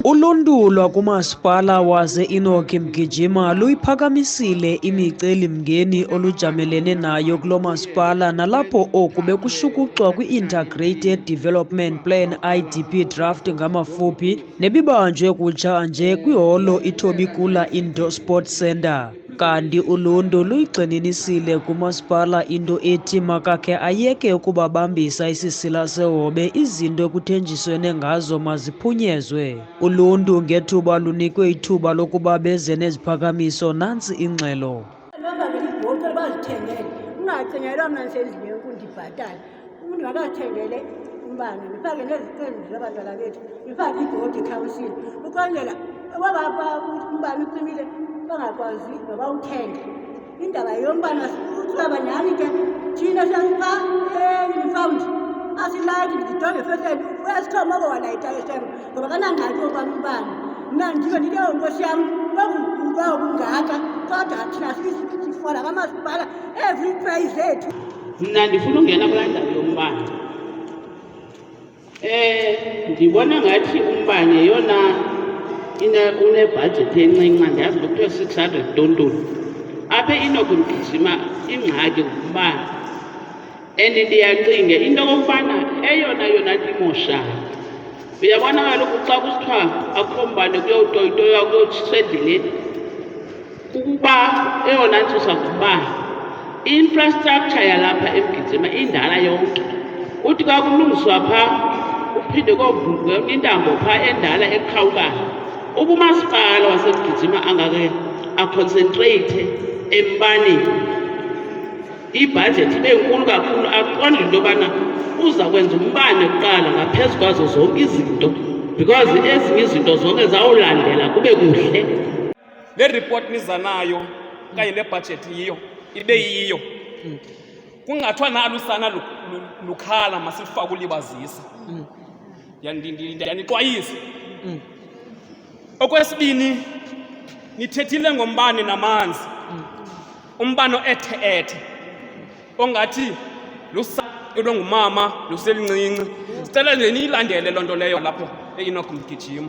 Uluntu lwakumasipala wase-Enoch Mgijima luyiphakamisile imicelimngeni olujamelene nayo kulo masipala nalapho oku bekushukuxwa kwi-Integrated Development Plan, IDP draft ngamafuphi, nebibanjwe kutsha nje kwiholo iThobi Kula Indoor Sports Centre. Kanti uluntu luyigxininisile kumasipala into ethi makakhe ayeke ukubabambisa isisila sehobe, izinto ekuthenjiswene ngazo maziphunyezwe. Uluntu ngethuba lunikwe ithuba lokuba beze neziphakamiso, nantsi ingxelo. Bafake ibhodi bazithengele, ungacingelwa mna ndisendlini yokundibhatala. Umntu makazithengele umbane, ndifake neziqendu zabantwana bethu, ndifake ibhodi ekhawunsini ukwenzela uba umbane ucimile bangakwazi noba uthenge. Indaba yombane kuthiwa nyhani ke thina siyapha e-uniformed asilayiti, ndijonge efestileni uEskom oko walayita esem ngoba kanangxaki okwam umbane. Mna ndive ndithi, ewu nkosi yam, kungaka, kodwa thina sifola kamasipala every price zethu. Mna ndifuna ungena kulaa ndawo yombane. Ndibona ngathi umbane yeyona unebhajethi encinci, andiyazi uba kuthiwa 600 ntontoni. Apha e-Enoch Mgijima ingxaki ngumbane. And ndiyacinga into okokubana eyona yona nto imoshayo, uyabona kaloku xa kusithiwa akukho mbane kuyotoyitoywa, kuyotshiswa endleleni, kukuba eyona ntsusa ngumbane. I-infrastructure yalapha eMgijima indala yonke. Uthi xa kulungiswa phaa kuphinde kuyovumbuka enye intambo phaa endala eqhawukayo. Uba umasipala waseMgijima angake a-concentrate embaneni, ibhajethi ibe nkulu kakhulu, aqonde into yobana uza kwenza umbane kuqala ngaphezu kwazo zonke izinto, because ezinye izinto zonke zawulandela kube kuhle. Le report niza nayo okanye le bhajethi yiyo ibe yiyo, kungathiwa nalu usana lukhala masilufake ulibazisa. Ndiyanixwayisa. Okwesibini, nithethile ngombane namanzi, umbane ethe ethe ongathi lusa longumama luselincinci. Sicela nje niyilandele loo nto leyo lapho e-Enoch Mgijima,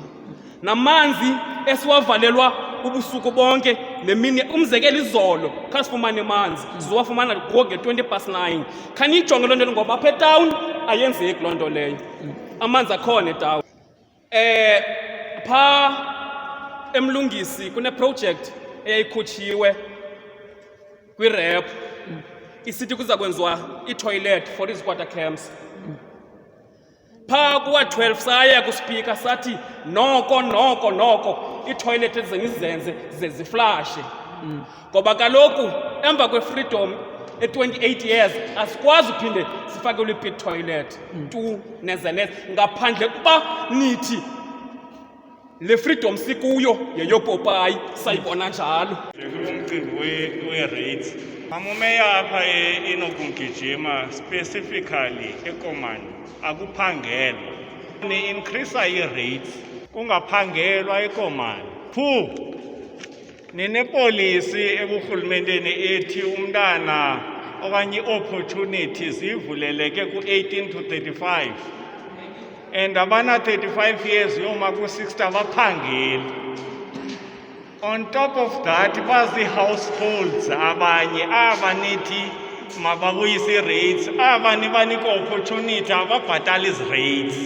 namanzi esiwavalelwa ubusuku bonke nemini. Umzekelo, izolo khasifumane manzi, siwafumana nge-9:20. Khaniyijonge loo nto leyo, ngoba apha etawuni ayenzeki loo nto leyo, amanzi akhona etawuni. Phaa eMlungisi kune-project eyayikhutshiwe kwi-REP, isithi kuza kwenziwa ii-toilet for izi-squatter camps phaa kuwa 12. Saya ku-speaker sathi noko noko noko iitoilet ezenizenze ze zi-flushe, ngoba kaloku emva kwe-freedom e-28 years asikwazi uphinde sifakelwe i-pit toilet tu neze neze, ngaphandle kuba nithi le freedom sikuyo yeyopopayi, sayibona njalo. Umcimbi we-rates, mamumeya, apha e-Enoch Mgijima, specifically eKomani, akuphangelwa. Ni-increasa ii-rates kungaphangelwa eKomani. Phu ninepolisi eburhulumenteni ethi umntana okanye ii-opportunities zivuleleke ku-18 to 35, and abana-35 years yoma ku-60 abaphangeli. On top of that, bazi-households abanye aba nithi mababuyise ii-rates, aba nibanika opportunity ababhatali izi-rates.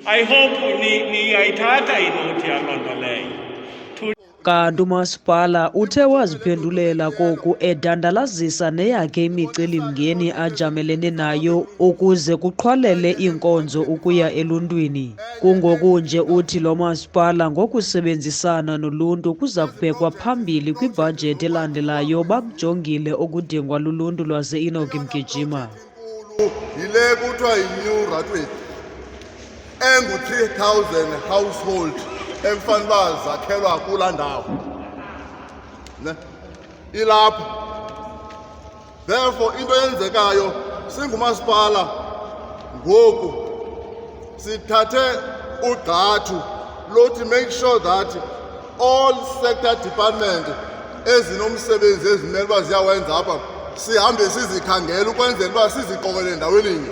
I hope niyayithatha inothi yaloo nto leyo. Kanti umasipala uthe waziphendulela koku edandalazisa neyakhe imicelimngeni ajamelene nayo ukuze kuqhwalele iinkonzo ukuya eluntwini. Kungoku nje uthi lo masipala ngokusebenzisana noluntu kuza kubhekwa phambili kwibhajethi elandelayo, bakujongile okudingwa luluntu lwase-Enoch Mgijima. Yile kuthiwa yi-New Randwick engu-3000 household ekufanele uba zakhelwa kulaa ndawo ne ilapha. Therefore, into eyenzekayo singumasipala ngoku sithathe ugqathu lothi make sure that all sector department ezinomsebenzi ezimele uba ziyawenza apha sihambe sizikhangela ukwenzela uba siziqokele endaweni nye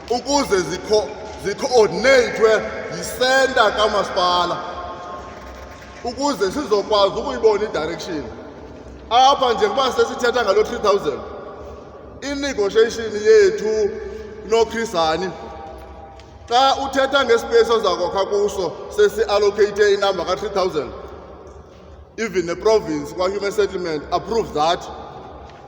ukuze zikho-coordinatwe yi-. ngesenta kamasipala ukuze sizokwazi ukuyibona i-direction apha. Njengoba sesithetha ngalo 3000, i-negotiation yethu noChris Hani, xa uthetha nge-space oza kwakha kuso, sesi-allocate inumber ka-3000. Even ne-province kwa-human settlement approve that,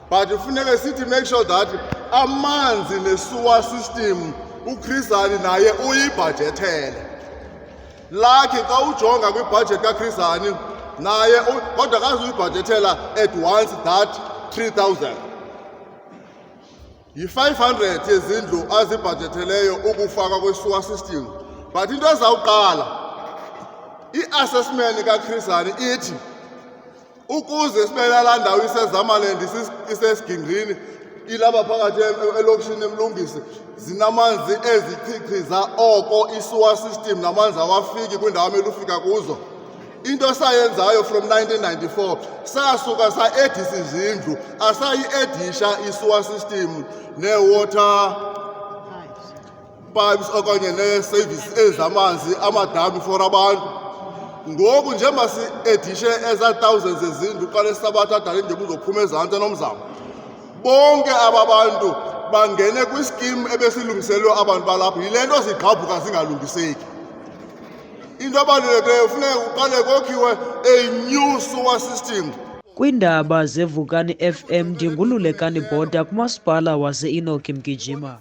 but funeke sithi make sure that amanzi ne-sewer system uChris Hani naye uyibhajethele lakhe. Xa ujonga kwibhajethi kaChris Hani naye kodwa kazuyibhajethela at once that 3000. Yi-500 yezindlu azibhajetheleyo ukufakwa kwe-sewer system, but into ezawuqala, i-assessment kaChris Hani ithi ukuze sibe nalaa ndawo iseZamaland, isesigingqini, ilapha phakathi elokishini eMlungisi, zinamanzi ezichichiza oko, i-sewer system namanzi awafiki kwiindawo amele ufika kuzo. Into sayenzayo from 1994, sasuka sa-addisa izindlu, asayi-addisha i-sewer system nee-water pipes okanye nee-service ezamanzi, amadami for abantu. Ngoku njengoba si-addishe ezaa thousands zezindlu, uqala eSabatha dala njengoba uzophuma ezantsi eNomzamo, bonke aba bantu bangene kwi-scheme ebesilungiselwe abantu balapho. Yile nto zigqabhuka zingalungiseki. Into ebalulekileyo, funeka kuqale kokhiwe a new sewer system. Kwiindaba zeVukani FM, ndinguLulekani Bhoda kumasipala wase-Enoch Mgijima.